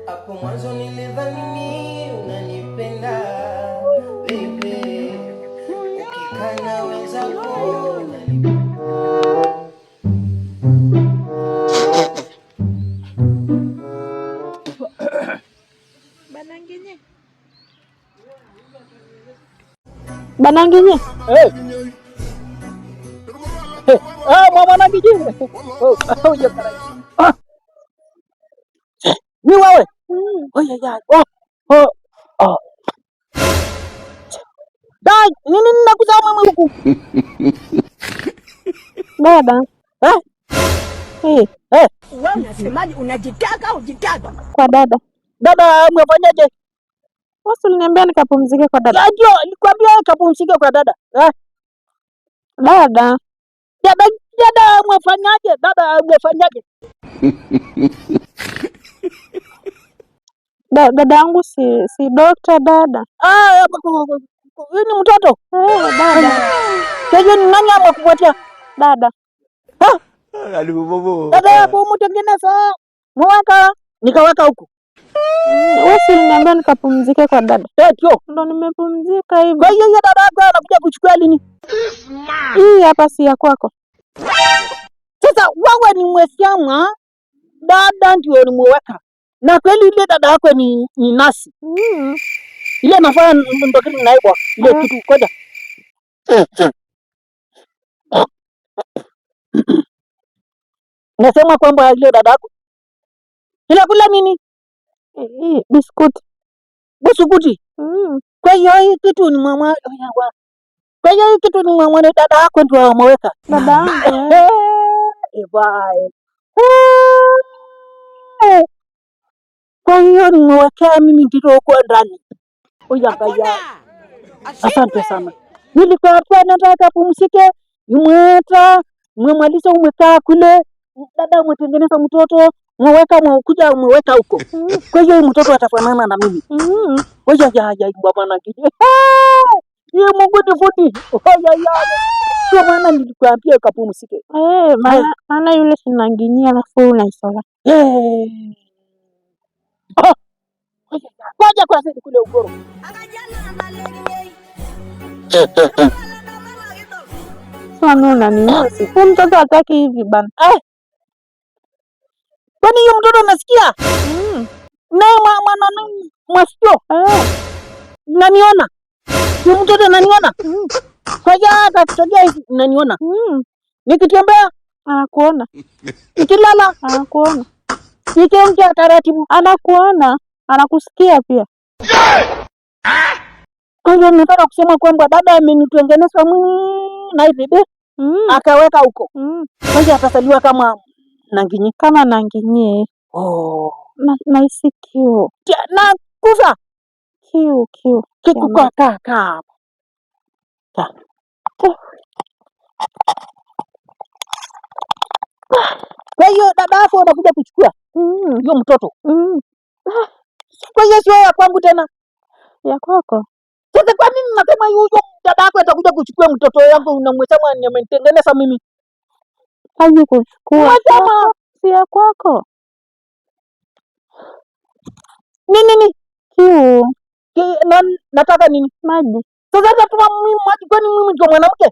Hapo mwanzo nilidhani mimi unanipenda baby, ukikaa na wenzako unanipenda. Bananginye. Bananginye. Eh. Eh, ah, mama Nanginye. Oh, oh, ya ah. Ni wewe? Mm. Oh, ya ya. Oh. Oh. Oh. Dai, nini ninakuzama mama huku? Baba. Eh? Eh. Eh. Wewe unasemaje? Unajitaka ujitaka? Kwa dada. Dada mwafanyaje? Wewe uliniambia nikapumzike kwa dada. Ndio, nilikwambia kapumzike kwa dada. Eh? Dada. Dada, dada mwafanyaje? Dada mwafanyaje? Da, dada yangu si dokta dada. Ah, huyu ni mtoto? Eh, dada. Sasa ni nani amekupatia? Dada. Ha? Dada yako umtengeneza mwaka nikaweka huku. Wewe si uliniambia nikapumzike kwa dada. Eh, tio. Ndo nimepumzika hivi. Kwa hiyo hiyo dada yako anakuja kuchukua lini? Hii hapa si ya kwako. Sasa wewe ni mwesiama, dada ndio nimeweka. Na kweli ile dada yako ni nasi. Mm. Ile nafanya ndo kitu naibwa. Ile Ah. kitu koja. Nasema kwamba ile dada yako inakula nini? Hii biskuti. Biskuti. Mm. Kwa hiyo hii kitu ni mama. Kwa hiyo hii kitu ni mama dada yako ndio ameweka. Dada yangu. Eh. Eh, bye. Eh. Kwa hiyo nimewekea mimi ndilo huko ndani. Oya. Asante sana. Nilikuwa hapa nataka pumzike, nimweta, mwemaliza umekaa kule, dada umetengeneza mtoto, mweweka mwekuja umeweka huko. Kwa hiyo mtoto atafanana na mimi. Mm. Oya ya ya baba na kije. Ye Mungu ni fundi. Oya ya. Kwa maana nilikwambia ukapumzike. Eh, maana yule sinanginyia alafu unaisola. Eh. Ah. Ngoja kwanza nikule ugoro. Sasa mimi unaniuzi. Huyu mtoto hataki hivi bana. Eh. Kwani hiyo mtoto anasikia? Mm. Naye mwana masikio. Eh. Naniona. Huyu mtoto ananiona. Mm. Kwa hiyo hata akitokea hivi naniona. Mm. Nikitembea Anakuona. nikilala, Anakuona. nikiongea taratibu. Anakuona. Anakusikia pia. Kwa hiyo nataka kusema kwamba dada amenitengeneza na hivi be Mm. akaweka huko. Mm. Kwa hiyo atasaliwa kama Nanginyi. Kama Nanginye. Oh. Na nahisi kiu. Na kufa Kiu, kiu. kiku kwa kaa kaa. Ka. Kwa hiyo dada yako anakuja kuchukua Mm. hiyo mtoto. Mm. Kwa hiyo sio ya kwangu tena. Ya kwako. Sasa kwa nini nasema huyo dada yako atakuja kuchukua mtoto yangu unamwesema nimetengeneza mimi? Haji kuchukua. Mwasema Si ya kwako. nini nini? Kiu. Nataka nini? Maji. Sasa natuma mimi maji kwani mimi ndio mwanamke?